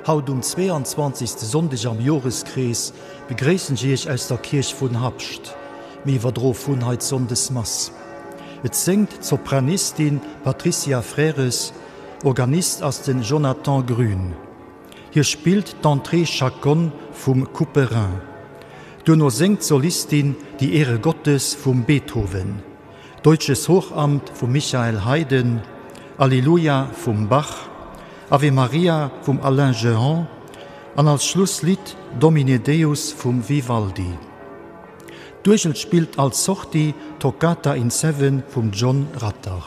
Haut um 22. Sonndeg am Joreskrees begréissen ech Iech aus der Kierch vun Habscht. Mir iwwerdroe vun hei d'Sonndesmass. Et séngt d'Sopranistin Patricia Frères, Organist ass den Jonathan Grün. Hie spillt d'Entrée Chaconne vum Couperin. Duerno séngt d'Solistin Die Ehre Gottes vum Beethoven. Deutsches Hochamt vum Michael Haydn, Alleluia vum Bach, Ave Maria vum Alain Jehan an als Schlusslidd Domine Deus vum Vivaldi. D'Uergel spillt als Sortie Toccata in Seven vum John Rutter.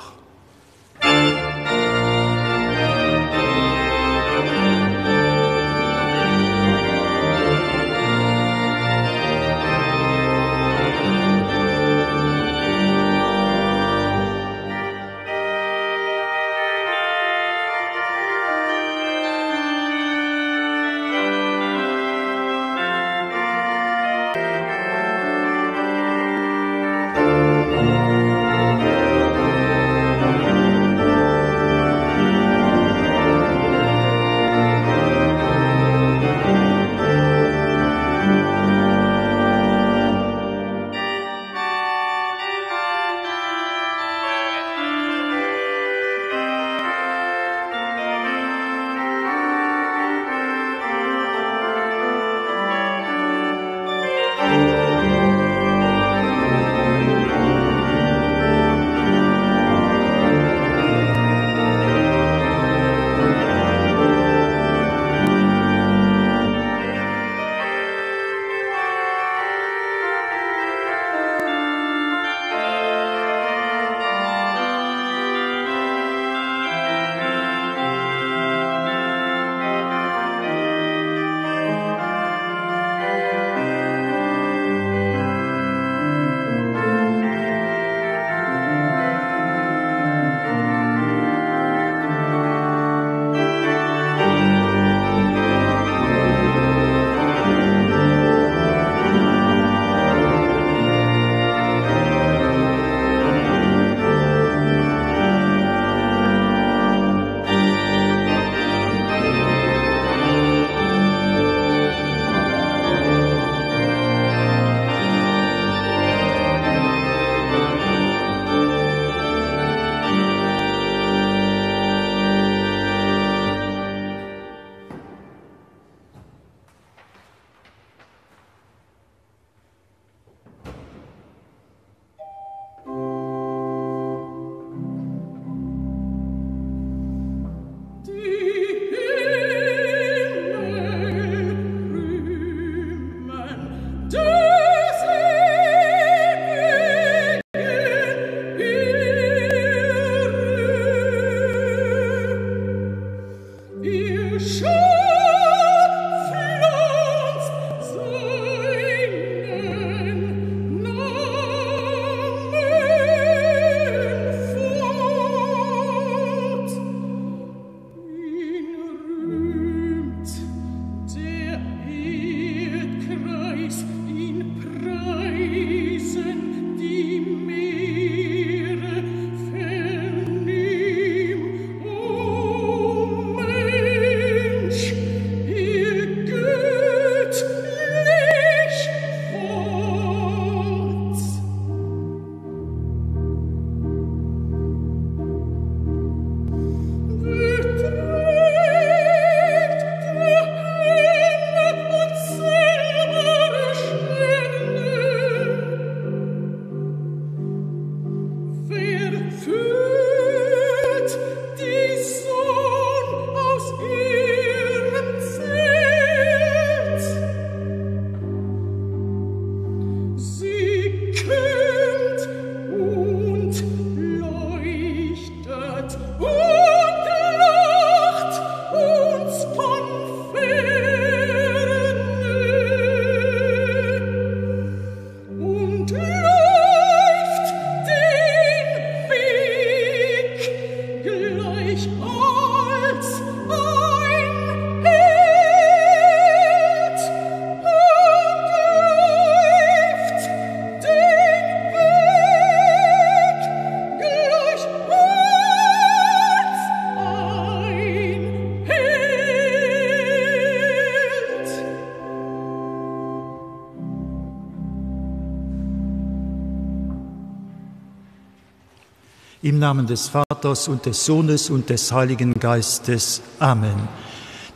Im Namen des Vaters und des Sohnes und des Heiligen Geistes. Amen.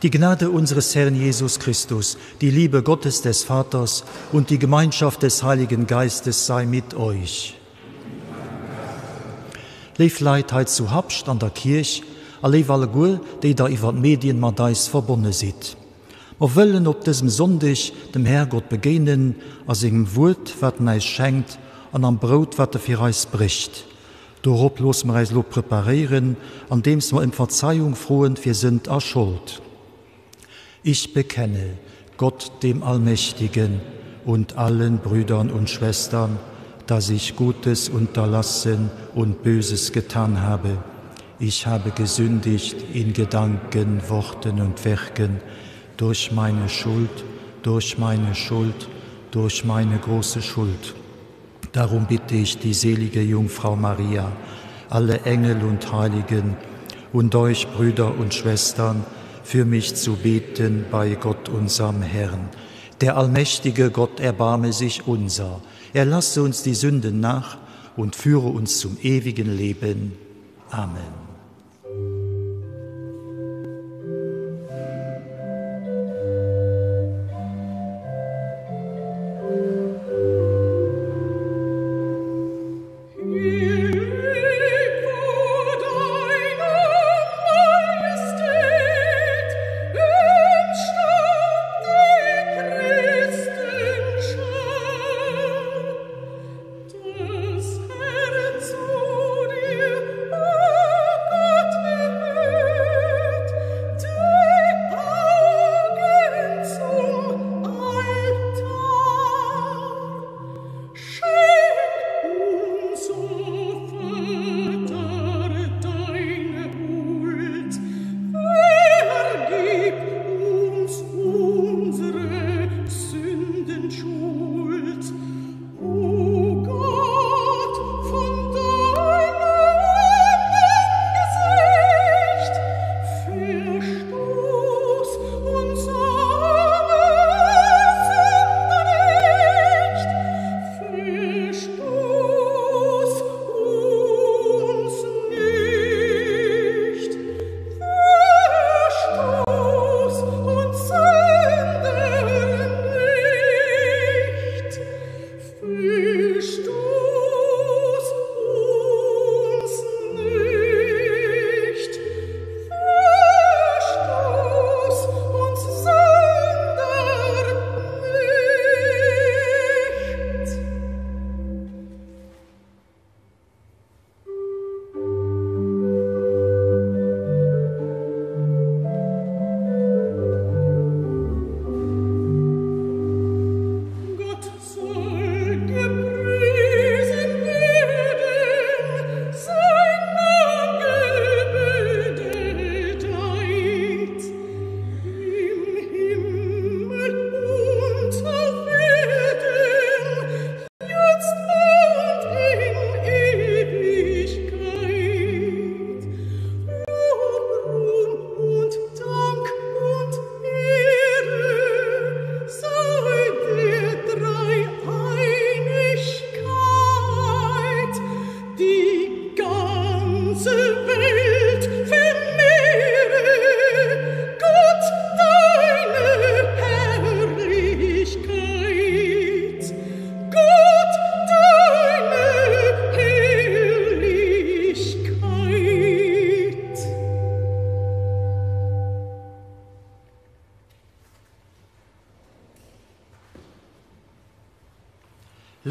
Die Gnade unseres Herrn Jesus Christus, die Liebe Gottes des Vaters und die Gemeinschaft des Heiligen Geistes sei mit euch. Léif Leit hei zu Habscht an der Kierch a léif alleguer, déi der iwwer d'Medien mat eis verbonne sidd. Mer wëllen op dësem Sonndeg dem Härgott begéinen a sengem Wuert, wat en äis schenkt, an am Brout, wat e fir eis brécht. Dorop loosse mer äis elo preparéieren, andeems mer ëm Verzeiung froen fir Sënd a Schold. Ich bekenne Gott dem Allmächtigen und allen Brüdern und Schwestern, dass ich Gutes unterlassen und Böses getan habe. Ich habe gesündigt in Gedanken, Worten und Werken, durch meine Schuld, durch meine Schuld, durch meine große Schuld. Darum bitte ich die selige Jungfrau Maria, alle Engel und Heiligen und euch Brüder und Schwestern, für mich zu beten bei Gott unserem Herrn. Der allmächtige Gott erbarme sich unser. Er lasse uns die Sünden nach und führe uns zum ewigen Leben. Amen.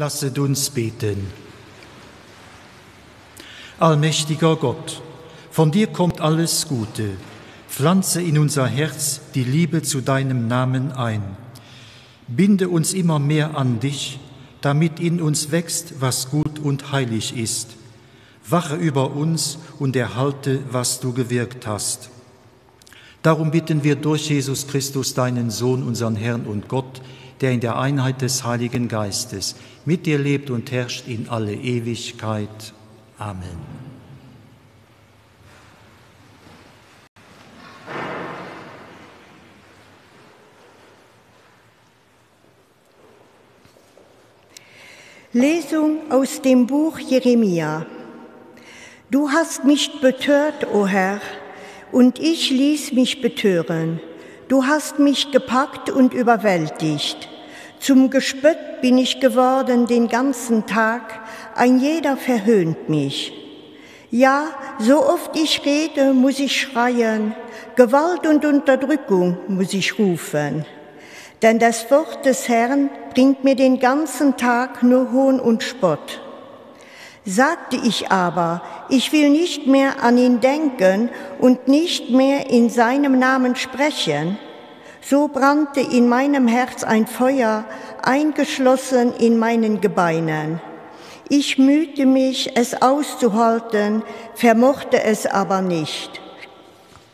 Lasset uns beten. Allmächtiger Gott, von dir kommt alles Gute. Pflanze in unser Herz die Liebe zu deinem Namen ein. Binde uns immer mehr an dich, damit in uns wächst, was gut und heilig ist. Wache über uns und erhalte, was du gewirkt hast. Darum bitten wir durch Jesus Christus, deinen Sohn, unseren Herrn und Gott, der in der Einheit des Heiligen Geistes mit dir lebt und herrscht in alle Ewigkeit. Amen. Lesung aus dem Buch Jeremia. Du hast mich betört, o Herr, und ich ließ mich betören. Du hast mich gepackt und überwältigt. Zum Gespött bin ich geworden den ganzen Tag, ein jeder verhöhnt mich. Ja, so oft ich rede, muss ich schreien, Gewalt und Unterdrückung muss ich rufen. Denn das Wort des Herrn bringt mir den ganzen Tag nur Hohn und Spott. Sagte ich aber, ich will nicht mehr an ihn denken und nicht mehr in seinem Namen sprechen, so brannte in meinem Herz ein Feuer, eingeschlossen in meinen Gebeinen. Ich mühte mich, es auszuhalten, vermochte es aber nicht.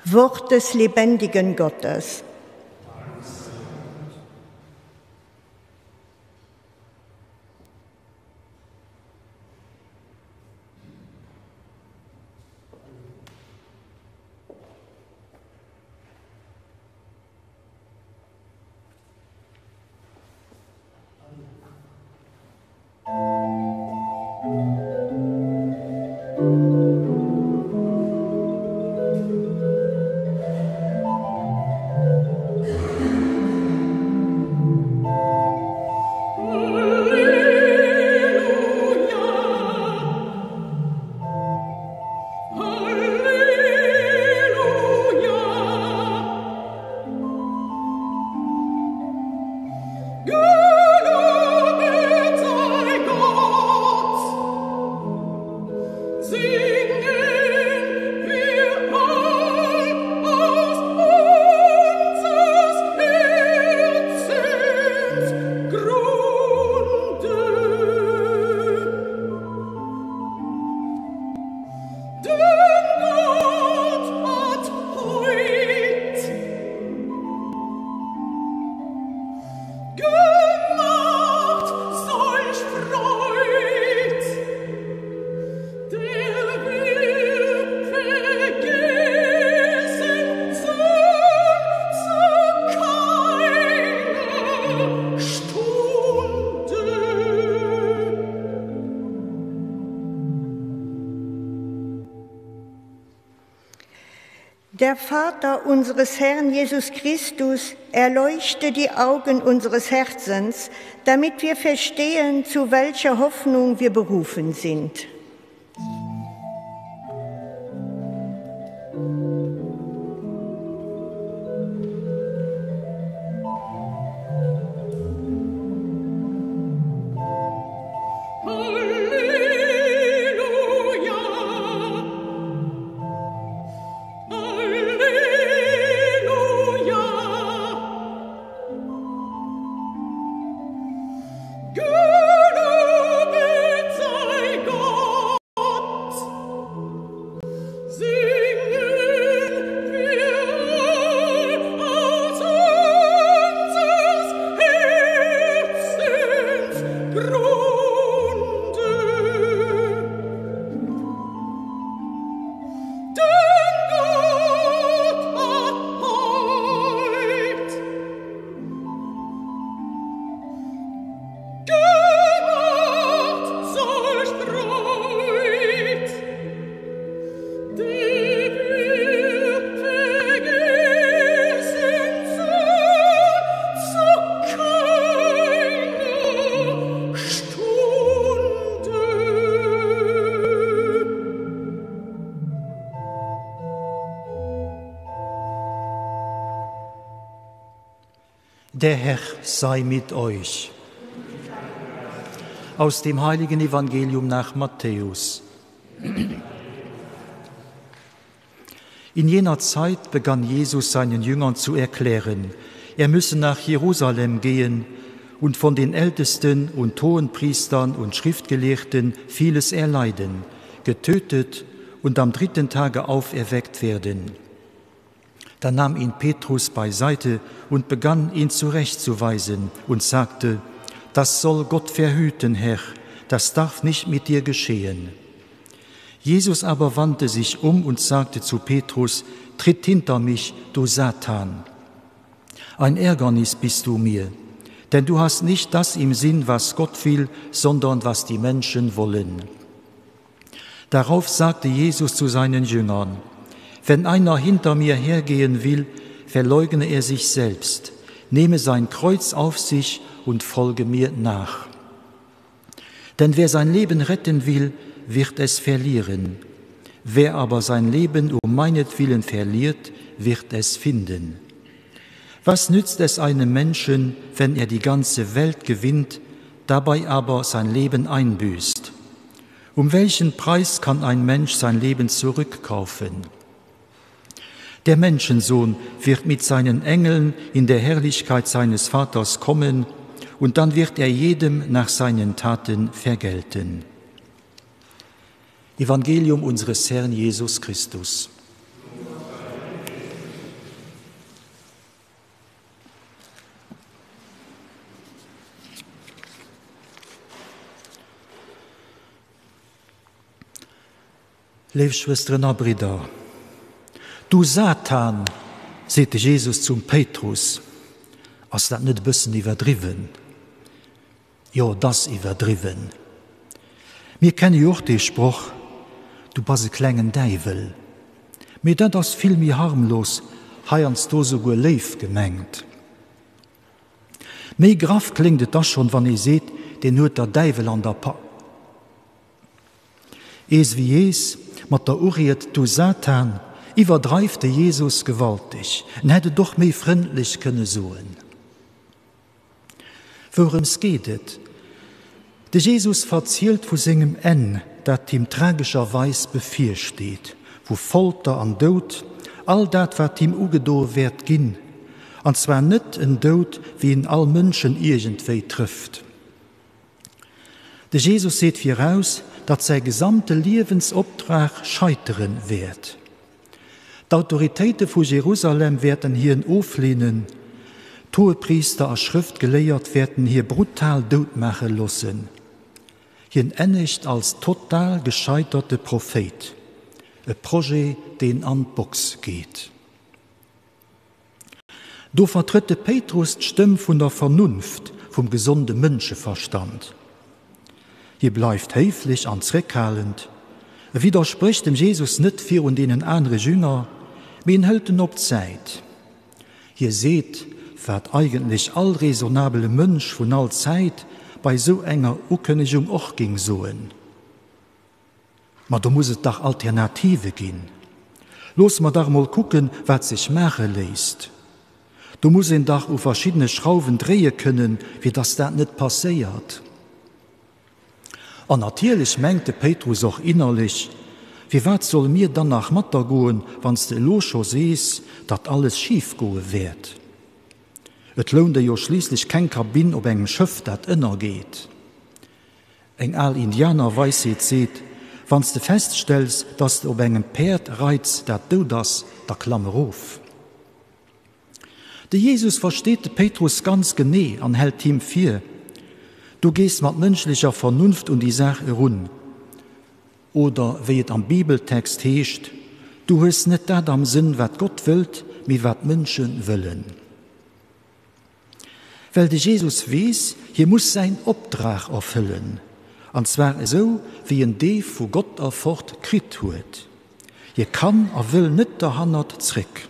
Wort des lebendigen Gottes. Der Vater unseres Herrn Jesus Christus erleuchte die Augen unseres Herzens, damit wir verstehen, zu welcher Hoffnung wir berufen sind. Der Herr sei mit euch. Aus dem heiligen Evangelium nach Matthäus. In jener Zeit begann Jesus seinen Jüngern zu erklären, er müsse nach Jerusalem gehen und von den Ältesten und Hohenpriestern und Schriftgelehrten vieles erleiden, getötet und am dritten Tage auferweckt werden. Da nahm ihn Petrus beiseite und begann ihn zurechtzuweisen und sagte: Das soll Gott verhüten, Herr, das darf nicht mit dir geschehen. Jesus aber wandte sich um und sagte zu Petrus: Tritt hinter mich, du Satan. Ein Ärgernis bist du mir, denn du hast nicht das im Sinn, was Gott will, sondern was die Menschen wollen. Darauf sagte Jesus zu seinen Jüngern: Wenn einer hinter mir hergehen will, verleugne er sich selbst, nehme sein Kreuz auf sich und folge mir nach. Denn wer sein Leben retten will, wird es verlieren. Wer aber sein Leben um meinetwillen verliert, wird es finden. Was nützt es einem Menschen, wenn er die ganze Welt gewinnt, dabei aber sein Leben einbüßt? Um welchen Preis kann ein Mensch sein Leben zurückkaufen? Der Menschensohn wird mit seinen Engeln in der Herrlichkeit seines Vaters kommen, und dann wird er jedem nach seinen Taten vergelten. Evangelium unseres Herrn Jesus Christus. Léif Schwësteren a Bridder, Du Satan, seet de Jesus zum Péitrus, ass dat net e bëssen iwwerdriwwen? Jo, et ass iwwerdriwwen. Mir kenne jo och dee Sproch, Du bass e klengen Däiwel. Mee dat ass vill méi harmlos, heiansdo souguer léif gemengt. Méi graff kléngt et da schonn, wann ee seet, deen huet der Däiwel an der Pa. Ees wéi ees, mat der Uried Du Satan iwwerdreift de Jesus gewalteg. En hätt et och méi frëndlech kënne soen. Wourëms geet et? De Jesus verzielt vu sengem Enn, dat him tragescherweis bevirsteet, vu Folter an Doud, all dat wat him ugedoe wäert ginn, an zwar net en Doud wéi en all Mënschen iergendwéi trëfft. De Jesus seet viraus, datt säi gesamte Liewensoptrag scheitere wäert. D'Autoritéite vu Jerusalem wäerten hien ofleenen, d'Hohepriister a Schrëftgeléiert wäerten hie brutal doutmaache loossen. Hien ennegt als total gescheiterte Prophéit, e Projet, deen an d'Box geet. Do vertrëtt de Péitrus d'Stëmm vun der Vernunft, vum gesonde Mënscheverstand. Hie bleift héiflech an zréckhalend, e widdersprécht dem Jesus net virun deenen anere Jünger, mee en hëlt en op d'Säit. Hie seet, wat eigentlech all raisonnabele Mënsch vun all Zäit bei esou enger Ukënnegung och géing soen. Ma do muss et dach Alternative ginn. Loosse mer dach emol kucken, wat sech maache léisst. Do muss een dach u verschiddene Schrauwen dréie kënnen, fir dass dat net passéiert. An natierlech mengt de Péitrus och innerlech, Firwat solle mir dann nach mat der goen, wann s de elo scho sees, datt alles schif goe wäert? Et lount e jo schliisslech keng Kabinn op engem Schëff, dat ënnergeet. Eng al Indianerweisheet seet, Wann s de feststells, dass s de op engem Päerd reits, dat dout ass, da klamm erof. De Jesus versteet de Péitrus ganz genee an hält him vir, Du gees mat mënschlecher Vernunft un déi Saach erun. Oder wéi et am Bibeltext heescht, Du hues net dat am Sënn, wat Gott wëllt, mee wat d'Mënsche wëllen. Well de Jesus weess, hie muss säin Opdrag erfëllen, an zwar esou, wéi en dee vu Gott erfort kritt huet. Hie kann a wëll net derhannert zréck.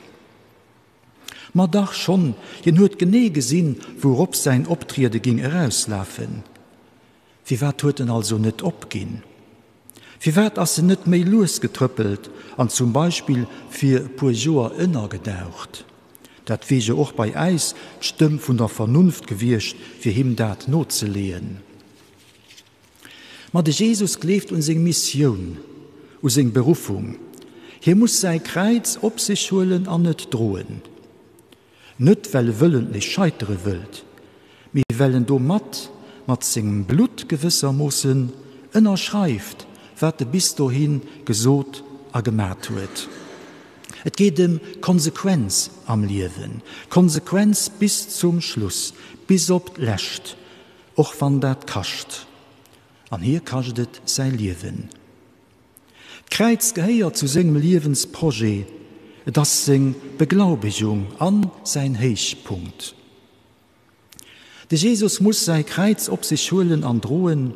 Ma dach schonn, hien huet genee gesinn, wourop säin Optriede ging erauslafen. Firwat huet en also net opginn? Firwat ass en net méi lues getrëppelt an zum Beispill fir e puer Joer ënnergedaucht? Dat wier jo och bei äis d'Stëmm vun der Vernunft gewiescht, fir him dat nozeleeën. Ma de Jesus gleeft un seng Missioun, u seng Beruffung. Hie muss säi Kräiz op sech huelen an et droen. Net well e wëllentlech scheitere wëllt, mee well en domat mat sengem Blutt gewëssermoossen ënnerschreift, wat e bis dohi gesot a gemat huet. Et geet ëm Konsequenz am Liewen, Konsequenz bis zum Schluss, bis op d'Lescht, och wann dat kascht. An hie kascht et säi Liewen. D'Kräiz gehéiert zu sengem Liewensprojet, et ass seng Beglaubegung an säin Héichpunkt. De Jesus muss säi Kräiz op sech huelen an droen,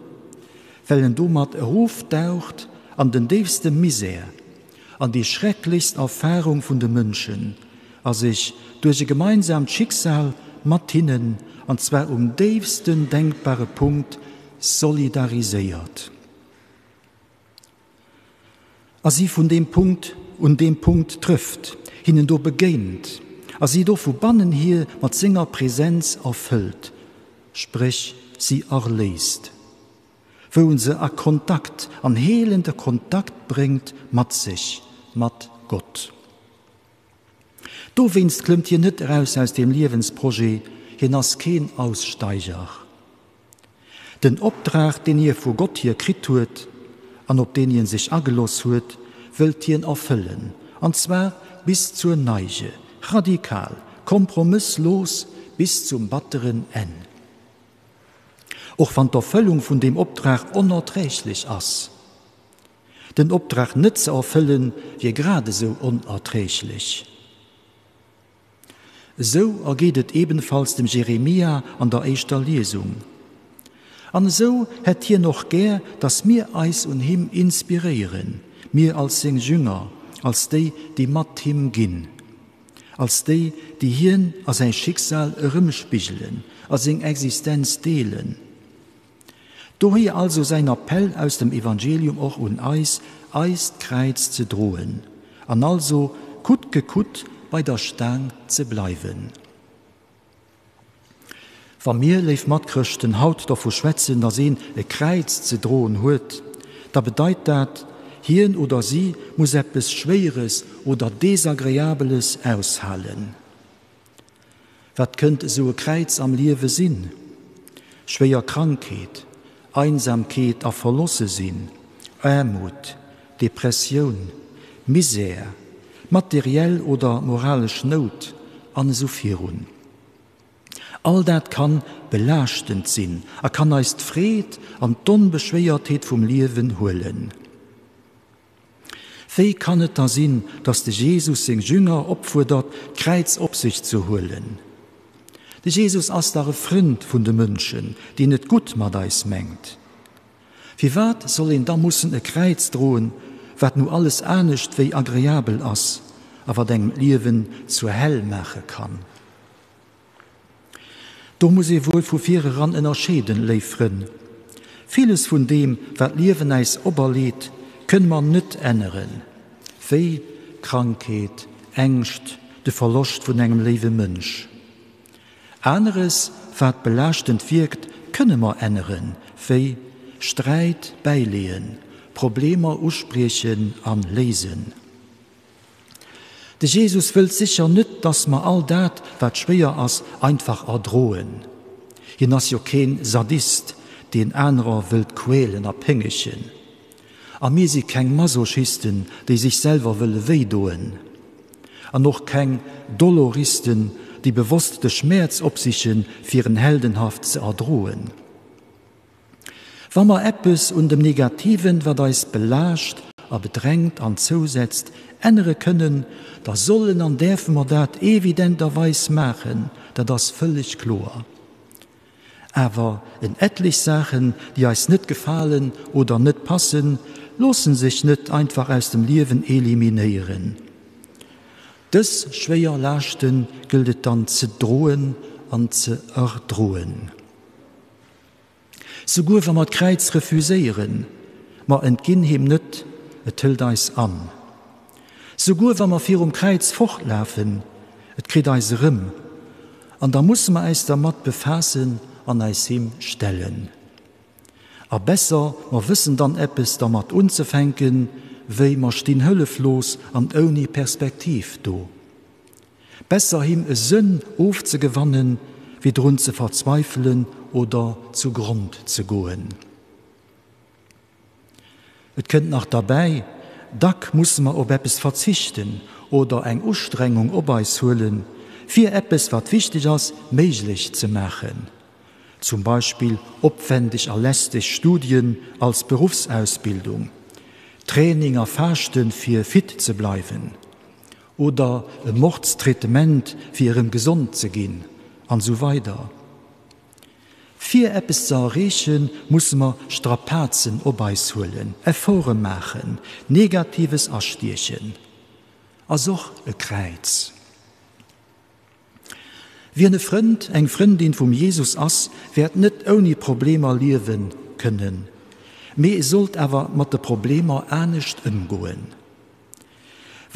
well en domat erofdaucht an den déifste Misär, an déi schrecklechst Erfahrung vun de Mënschen, a sech duerch e gemeinsaamt Schicksal mat hinnen, an zwar um déifsten denkbare Punkt, solidariséiert. A si vun deem Punkt un deem Punkt trëfft, hinnen do begéint a si do vu bannen hier mat senger Präsenz erfëllt, spréch si erléist, wou en se a Kontakt, an heelende Kontakt bréngt mat sech, mat Gott. Dowéinst klëmmt hien net eraus aus deem Liewensprojet, hien ass keen Aussteiger. Den Opdrag, deen hie vu Gott hier kritt huet an op deen hien sech ageloss huet, wëllt hien erfëllen, an zwar bis zur Neige, radikal, kompromësslos, bis zum batteren Enn. Och wann d'Erfëllung vun deem Opdrag onerträglech ass. Den Opdrag net ze erfëllen, wier grad esou onerträglech. Esou ergeet et ebenfalls dem Jeremia an der éischter Liesung. An esou hätt hien och gär, datt mir eis un him inspiréieren, mir als seng Jünger, als déi, déi mat him ginn, als déi, déi hien a säi Schicksal erëmspigelen a seng Existenz deelen. Dohier also säin Appell aus dem Evangelium och un eis, eist Kräiz ze droen an also coûte que coûte bei der Staang ze bleiwen. Wa mir, léif Matchrëschten, haut dervu schwätzen, dass een e Kräiz ze droen huet, da bedeit dat, hien oder si muss eppes Schwéieres oder Desagreabeles aushalen. Wat kënnt esou e Kräiz am Liewe sinn? Schwéier Krankheet, Einsamkeet a verlosse sinn, Aarmut, Depressioun, Misär, materiell oder moralesch Nout an esou virun. All dat kann belaaschtend sinn a kann eis d'Freed an d'Onbeschwéiertheet vum Liewen huelen. Wéi kann et da sinn, datt de Jesus seng Jünger opfuerdert, d'Kräiz op sech ze huelen? De Jesus ass dach e Frënd vun de Mënschen, deen et gutt mat eis mengt. Firwat soll een da mussen e Kräiz droen, wat nu alles anescht wéi agreabel ass a wat engem d'Liewen zur Häll maache kann? Do muss ee wuel vu vir eran ënnerscheeden, léif Frënn. Villes vun deem, wat d'Liewen äis operleet, kënne mer net änneren, wéi Krankheet, Ängscht, de Verloscht vun engem léiwe Mënsch. Aneres, wat belaaschtend wierkt, kënne mer änneren, wéi Sträit bäileeën, Problemer uspriechen an léisen. De Jesus wëllt sécher net, dass mer all dat, wat schwéier ass, einfach erdroen. Hien ass jo keen Sadist, deen anerer wëllt quälen a péngegen. A mir si keng Masochisten, déi sech selwer wëlle wéi doen. An och keng Doloristen, déi bewosst de Schmäerz opsichen, fir en heldenhaft ze erdroen. Wa mer eppes un dem Negativen, wat eis belaascht a bedrängt an zousetzt, ännere kënnen, da sollen an däerfe mer dat evidenterweis maachen, dat ass vëlleg kloer. Awer en etlech Saachen, déi eis net gefalen oder net passen, loosse sech net einfach aus dem Liewen eliminéieren. Dës schwéier Laaschte gëllt et dann ze droen an ze erdroen. Souguer wa mer d'Kräiz refuséieren, mer entginn him net, et hëlt eis an. Souguer wa mer virum Kräiz fortlafen, et kritt eis erëm, an da musse mer äis dermat befaassen an eis him stellen. A besser, mer wëssen dann eppes dermat unzefänken, wéi mer stinn hëlleflos an ouni Perspektiv do. Besser him e Sënn ofzegewannen, wéi drun ze verzweifelen oder zu Grond ze goen. Et kënnt nach derbäi, dack musse mer op eppes verzichten oder eng Ustrengung op eis huelen, fir eppes, wat wichteg ass, méiglech ze maachen. Zum Beispill opwendeg a lästeg Studien als Beruffsausbildung, Training a Faaschten, fir fit ze bleiwen. Oder e Mordstraitement fir erëm gesond ze ginn, an esou weider. Fir eppes ze erreechen, musse mer Strapazen op eis huelen, Efforte maachen, Negatives astiechen. Ass och e Kräiz. Wien e Frënd, eng Frëndin vum Jesus ass, wäert net ouni Problemer liewe kënnen, mee e sollt awer mat de Problemer anescht ëmgoen.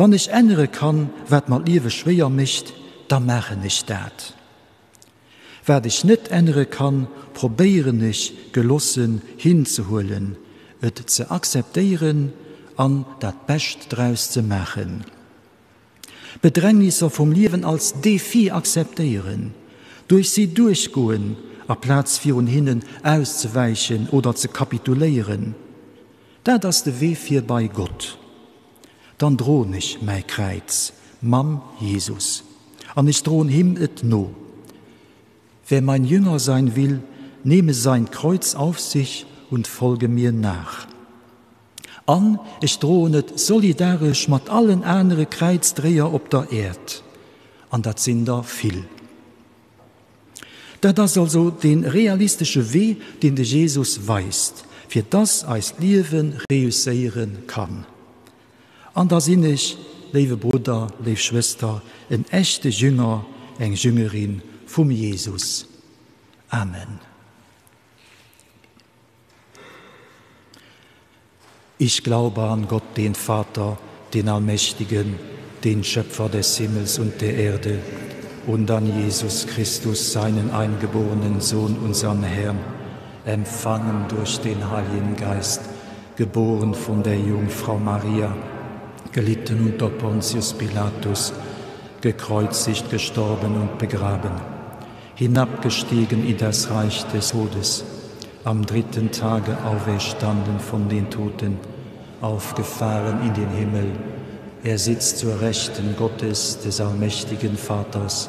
Wann ech ännere kann, wat mer d'Liewe schwéier mécht, da maachen ech dat. Wat ech net ännere kann, probéieren ech gelossen hinzehuelen, et ze akzeptéieren an dat Bescht draus ze maachen. D'Bedrängnisser vum Liewen als Defi akzeptéieren, duerch si duerchgoen, aplaz virun hinnen auszewäichen oder ze kapituléieren, dat ass de Wee fir bei Gott. Dann droen ech mäi Kräiz mam Jesus an ech droen him et no. Wer mein Jünger sein will, nehme sein Kreuz auf sich und folge mir nach. An ech droen et solidaresch mat allen anere Kräizdréier op der Äerd, an dat sinn der vill. Dat ass also dee realistesche Wee, deen de Jesus weist, fir dass eist Liewe reusséiere kann. An da sinn ech, léiwe Brudder, léif Schwëster, en echte Jünger, eng Jüngerin vum Jesus. Amen. Ich glaube an Gott, den Vater, den Allmächtigen, den Schöpfer des Himmels und der Erde, und an Jesus Christus, seinen eingeborenen Sohn, unseren Herrn, empfangen durch den Heiligen Geist, geboren von der Jungfrau Maria, gelitten unter Pontius Pilatus, gekreuzigt, gestorben und begraben, hinabgestiegen in das Reich des Todes, am dritten Tage auferstanden von den Toten, aufgefahren in den Himmel. Er sitzt zur Rechten Gottes, des allmächtigen Vaters.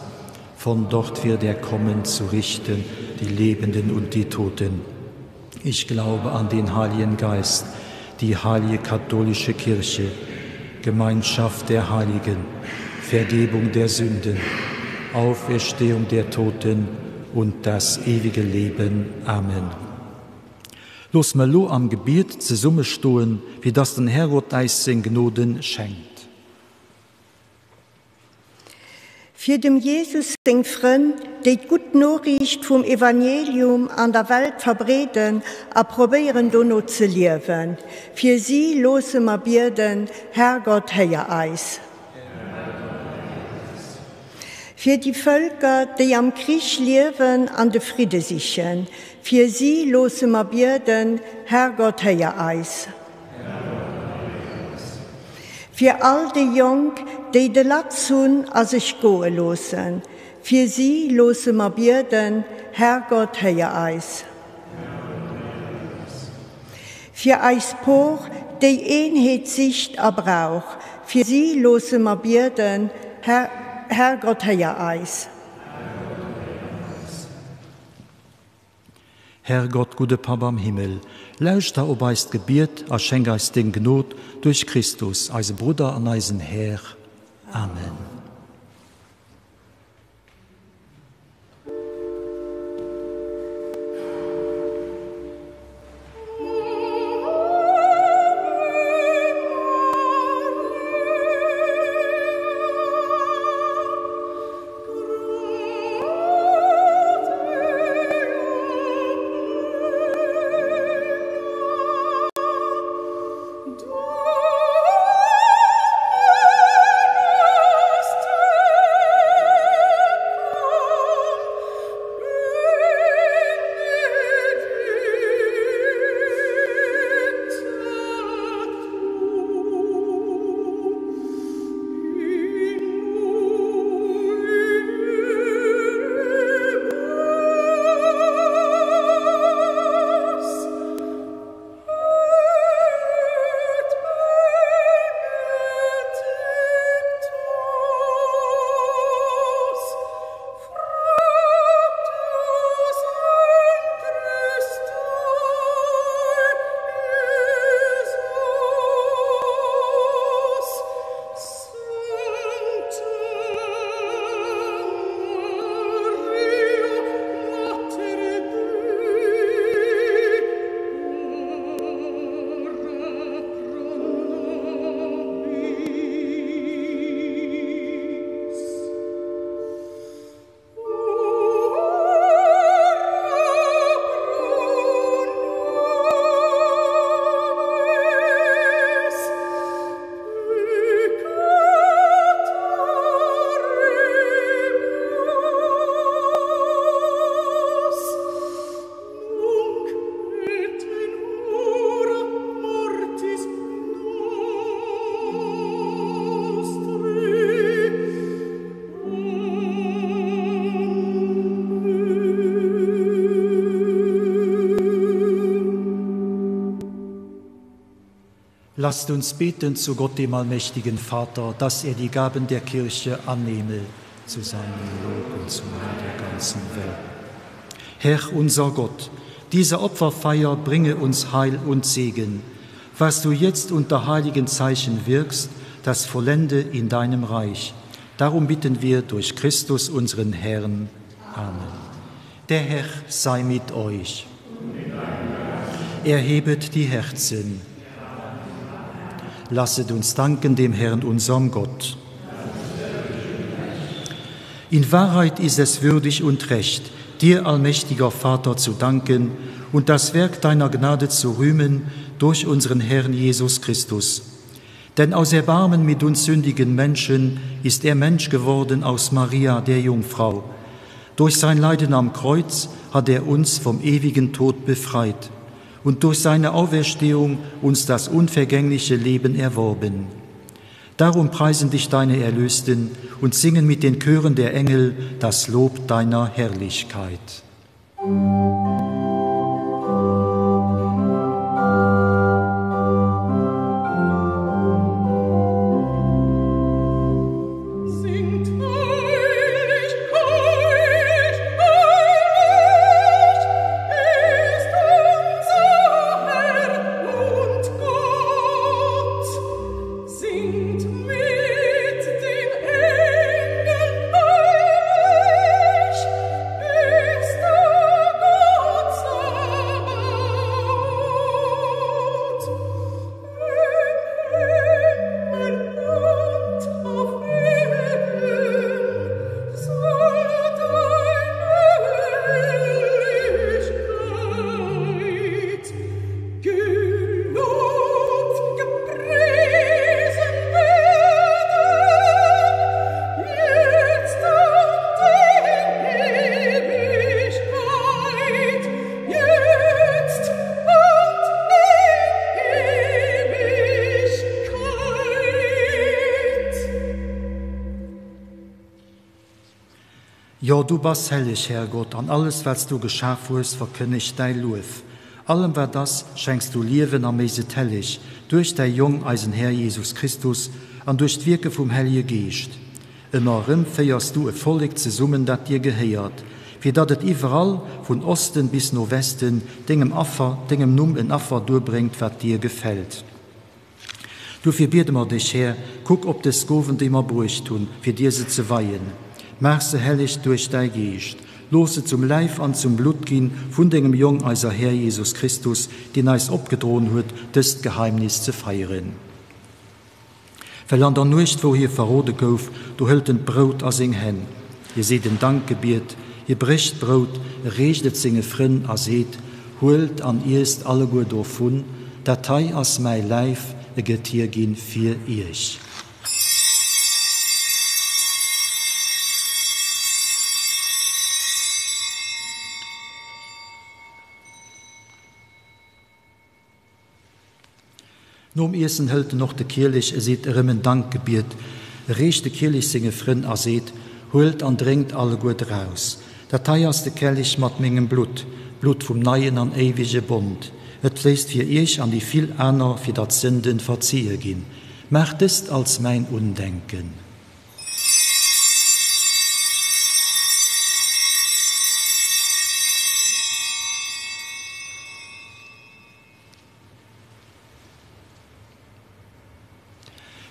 Von dort wird er kommen zu richten die Lebenden und die Toten. Ich glaube an den Heiligen Geist, die heilige katholische Kirche, Gemeinschaft der Heiligen, Vergebung der Sünden, Auferstehung der Toten und das ewige Leben. Amen. Looss mer elo am Gebiet zesummestoen, fir dass den Herrgott äis seng Gnoden schenkt. Fir dem Jesus seng Frënn, déi d'gutt Noriicht vum Evangelium an der Welt verbreeden a probéieren dono ze liewen, fir si loosse mer bieden, Herrgott, héier eis. Fir déi Vëlker, déi am Krich liewen an de Fridde sichen, fir si loosse mer bieden, Herrgott, héier eis. Fir all déi Jonk, déi de Latz hunn a sech goe loossen, fir si loosse mer bieden, Herrgott, héier eis. Fir eis Por, déi Eenheet sicht a brauch, fir si loosse mer bieden, Herrgott, héier eis. Herrgott, gudde Papp am Himmel, lauschter op eist Gebiet a schenk eis deng Gnod duerch Christus, eise Brudder an eisen Här. Amen. Lasst uns beten zu Gott, dem allmächtigen Vater, dass er die Gaben der Kirche annehme zu seinem Lob und zum Heil der ganzen Welt. Herr unser Gott, diese Opferfeier bringe uns Heil und Segen. Was du jetzt unter heiligen Zeichen wirkst, das vollende in deinem Reich. Darum bitten wir durch Christus unseren Herrn. Amen. Der Herr sei mit euch. Erhebet die Herzen. Lasset uns danken dem Herrn unserem Gott. In Wahrheit ist es würdig und recht, dir, allmächtiger Vater, zu danken und das Werk deiner Gnade zu rühmen durch unseren Herrn Jesus Christus. Denn aus Erbarmen mit uns sündigen Menschen ist er Mensch geworden aus Maria, der Jungfrau. Durch sein Leiden am Kreuz hat er uns vom ewigen Tod befreit und durch seine Auferstehung uns das unvergängliche Leben erworben. Darum preisen dich deine Erlösten und singen mit den Chören der Engel das Lob deiner Herrlichkeit. Singt heilig, heilig, heilig ist unser Herr und Gott. Singt mit den Engeln heilig ist der Gott Sabaoth. Im Himmel und auf Erden soll deine Herrlichkeit gelobt, gepriesen werden, jetzt und in Ewigkeit, jetzt und in Ewigkeit. Jo, du bass helleg, Här Gott, an alles, wat s du geschaf hues, verkënnegt däi Luef. Allem, wat ass, schenks du Liewen a méchs et helleg, duerch däi Jong, eisen Här Jesus Christus, an duerch d'Wierke vum Hellege Geescht. Ëmmer erëm féiers du e Vollek zesummen, dat dir gehéiert, fir datt et iwwerall, vun Osten bis no Westen, dengem Affer, dengem Numm en Affer duerbréngt, wat dir gefält. Duerfir biede mer dech, Här, kuck op des Gowen, déi mer bruecht hunn, fir dir se ze weien. Maach se helleg duerch däi Geescht. Looss se zum Läif an zum Blutt ginn vun dengem Jong, eiser Här Jesus Christus, deen eis opgedroen huet, dëst Geheimnis ze feieren. Well an der Nuecht, wou hie verrode gouf, do hëlt en d'Brout a seng Hänn, hie seet en Dankgebiet, hie brécht d'Brout, e reecht et senge Frënn a seet, Huelt an iesst alleguer dovun, dat hei ass mäi Läif, e gëtt hierginn fir iech. Nom Iessen hëlt en och de Kielech, e seet erëm en Dankgebiet, e reecht de Kielech senge Frënn a seet, Huelt an drénkt alleguer draus. Dat hei ass de Kellich mat mengem Blutt, d'Blutt vum neien an éiwege Bond. Et fléisst fir iech an déi vill aner, fir datt d'Sënde verzie ginn. Maacht dëst als mäin Undenken.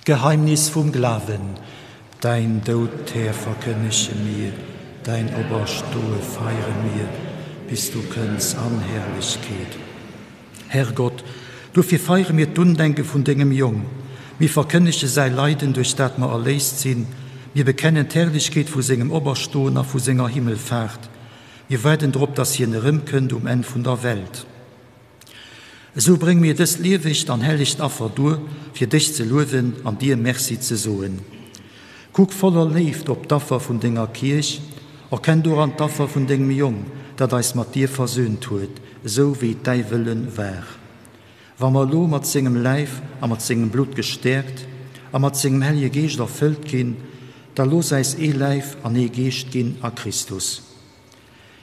Geheimnis vum Glawen, Däin Doud, Här, verkënnege mir, däin Operstoe feiere mir, bis du kënns an Herrlechkeet. Herrgott, duerfir feiere mir d'Undenke vun dengem Jong. Mir verkënnege säi Leiden, duerch dat mer erléist sinn. Mir bekennen d'Herrlechkeet vu sengem Operstoen a vu senger Himmelfaart. Mir waarden drop, dass hien erëmkënnt um Enn vun der Welt. Esou bréng mir dëst liewegt an hellegt Affer duer, fir dech ze luewen an dir Merci ze soen. Kuck voller Léift op d'Affer vun denger Kierch, erkenn doran d'Affer vun dengem Jong, dat eis mat dir versöhnt huet, esou wéi et däi Wëlle war. Wa mer elo mat sengem Läif a mat sengem Blutt gestäerkt a mat sengem Hellege Geescht erfëllt ginn, da looss äis ee Läif an ee Geescht ginn a Christus.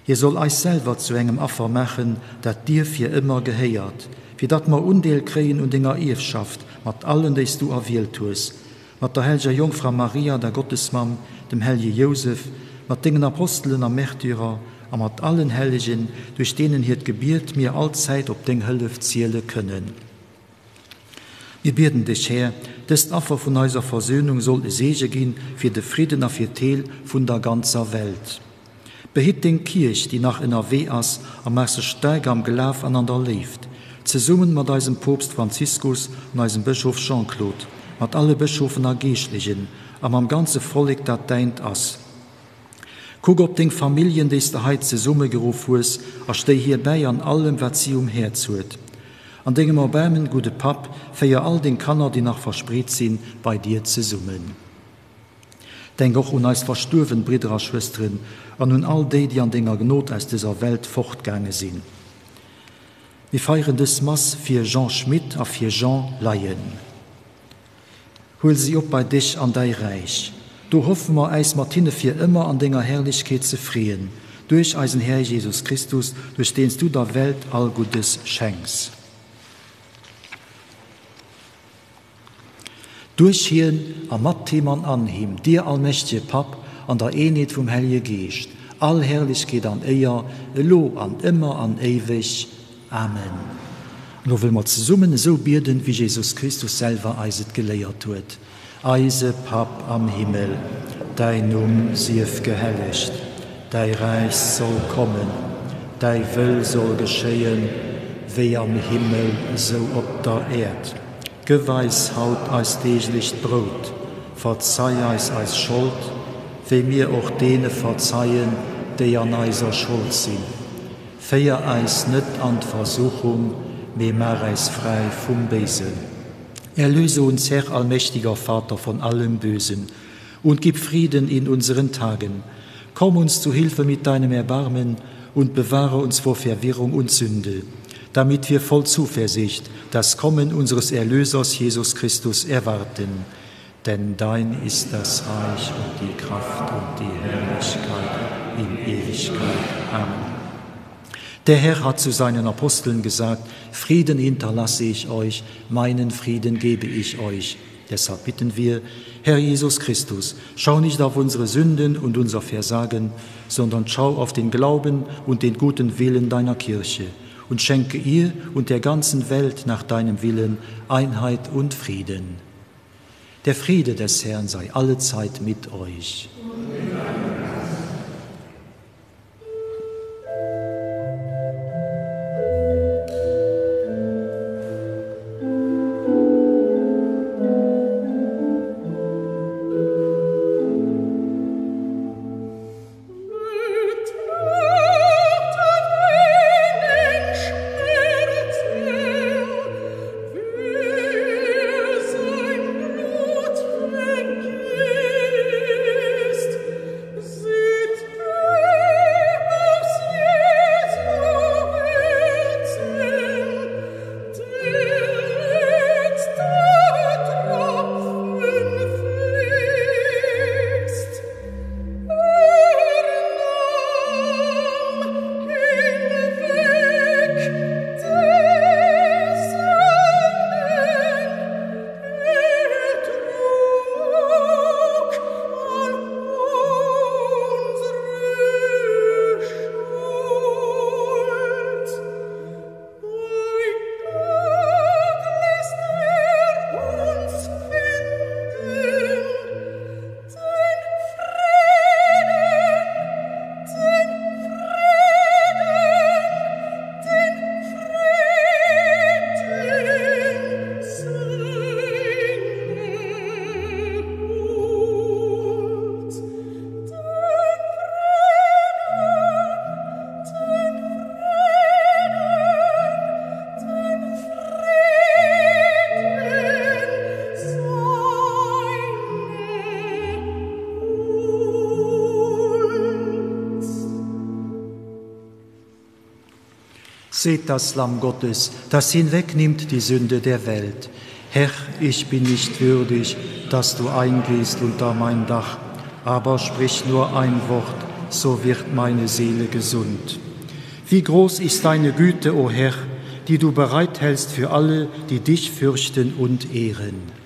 Hie soll eis selwer zu engem Affer maachen, dat dir fir ëmmer gehéiert, fir. Fir datt mer Undeel kréien un denger Ierfschaft mat allen, déi s du erwielt hues, mat der hellger Jongfra Maria, der Gottesmamm, dem hellge Jousef, mat dengen Apostelen a Märtyrer a mat allen Hellegen, duerch deenen hiert Gebiet mir allzäit op deng Hëllef ziele kënnen. Mir bieden dech, Här, dëst Affer vun eiser Versöhnung soll e Seege ginn fir de Fridden a fir d'Heel vun der ganzer Welt. Behitt deng Kierch, déi nach ënnerwee ass, a maach se staark am Glaf an an der Léift, zesummen mat eisem Poopst Franziskus an eisem Bëschof Jean-Claude, mat alle Bëschofen a Geeschtlechen a mam ganze Vollek, dat däint ass. Kuck op deng Familljen, déi s de hei zesummegeruff hues, a stéi hir bäi an allem, wat si um Häerz huet. An dengem Erbaarmen, gudde Papp, féier all deng Kanner, déi nach verspreet sinn, bei dir zesummen. Denk och un eis verstuerwen Bridder a Schwësteren an un all déi, déi an denger Gnod aus dëser Welt fortgaange sinn. Mir feieren dës Mass fir Jean Schmit a fir Jean Leyen. Huel si op bei dech an däi Räich. Do hoffe mer, äis mat hinne fir ëmmer an denger Herrlechkeet ze freeën, duerch eisen Här Jesus Christus, duerch deen s du der Welt all Guddes schenks. Duerch hien a mat him an an him, dir allmächtege Papp, an der Eenheet vum Hellege Geescht, all Herrlechkeet an Éier, elo an ëmmer an éiweg. Amen. An elo wëlle mer zesummen esou bieden, wéi Jesus Christus selwer eis et geléiert huet, Eise Papp am Himmel, däin Numm sief gehellegt, däi Räich soll kommen, däi Wëll soll geschéien, wéi am Himmel, esou op der Äerd. Gëff eis haut eist deeglecht Brout. Verzei eis eis Schold, wéi mir och deene verzeien, déi an eiser Schold sinn. Féier eis net an d'Versuchung, mee maach äis fräi vum Béisen. Erlöse uns, Herr allmächtiger Vater, von allem Bösen und gib Frieden in unseren Tagen. Komm uns zu Hilfe mit deinem Erbarmen und bewahre uns vor Verwirrung und Sünde, damit wir voll Zuversicht das Kommen unseres Erlösers Jesus Christus erwarten. Denn dein ist das Reich und die Kraft und die Herrlichkeit in Ewigkeit. Amen. Der Herr hat zu seinen Aposteln gesagt: Frieden hinterlasse ich euch, meinen Frieden gebe ich euch. Deshalb bitten wir, Herr Jesus Christus, schau nicht auf unsere Sünden und unser Versagen, sondern schau auf den Glauben und den guten Willen deiner Kirche und schenke ihr und der ganzen Welt nach deinem Willen Einheit und Frieden. Der Friede des Herrn sei allezeit mit euch. Seht das Lamm Gottes, das hinwegnimmt die Sünde der Welt. Herr, ich bin nicht würdig, dass du eingehst unter mein Dach, aber sprich nur ein Wort, so wird meine Seele gesund. Wie groß ist deine Güte, o Herr! die du bereithältst für alle, die dich fürchten und ehren.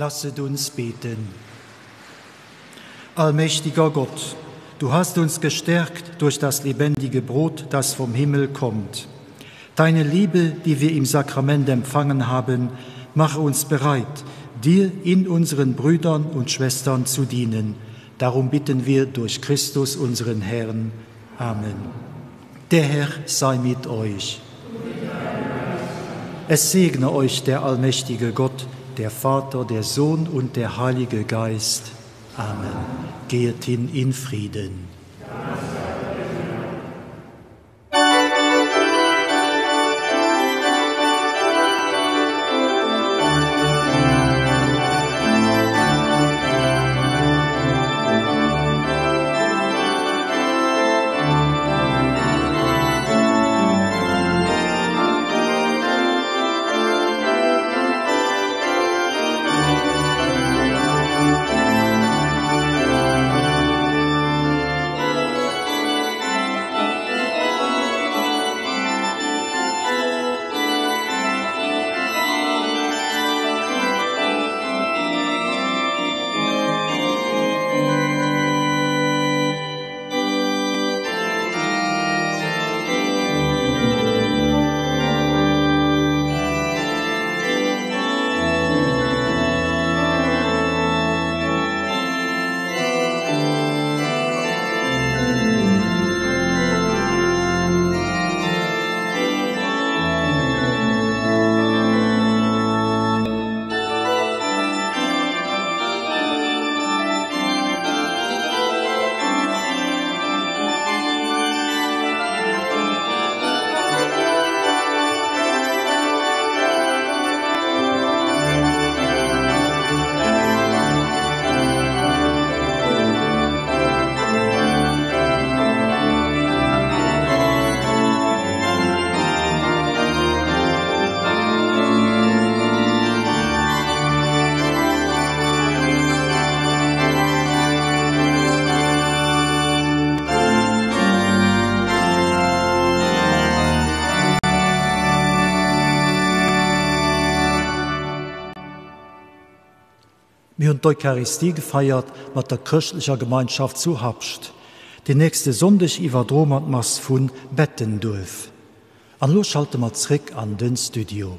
Lasset uns beten. Allmächtiger Gott, du hast uns gestärkt durch das lebendige Brot, das vom Himmel kommt. Deine Liebe, die wir im Sakrament empfangen haben, mache uns bereit, dir in unseren Brüdern und Schwestern zu dienen. Darum bitten wir durch Christus unseren Herrn. Amen. Der Herr sei mit euch. Es segne euch der allmächtige Gott, der Vater, der Sohn und der Heilige Geist. Amen. Gehet hin in Frieden. Mir hunn d'Eucharistie gefeiert mat der chrëschtlecher Gemeinschaft zu Habscht. Den nächste Sonndeg iwwerdroe mer d'Mass vu Bettenduerf. An elo schalte mer zréck an den Studio.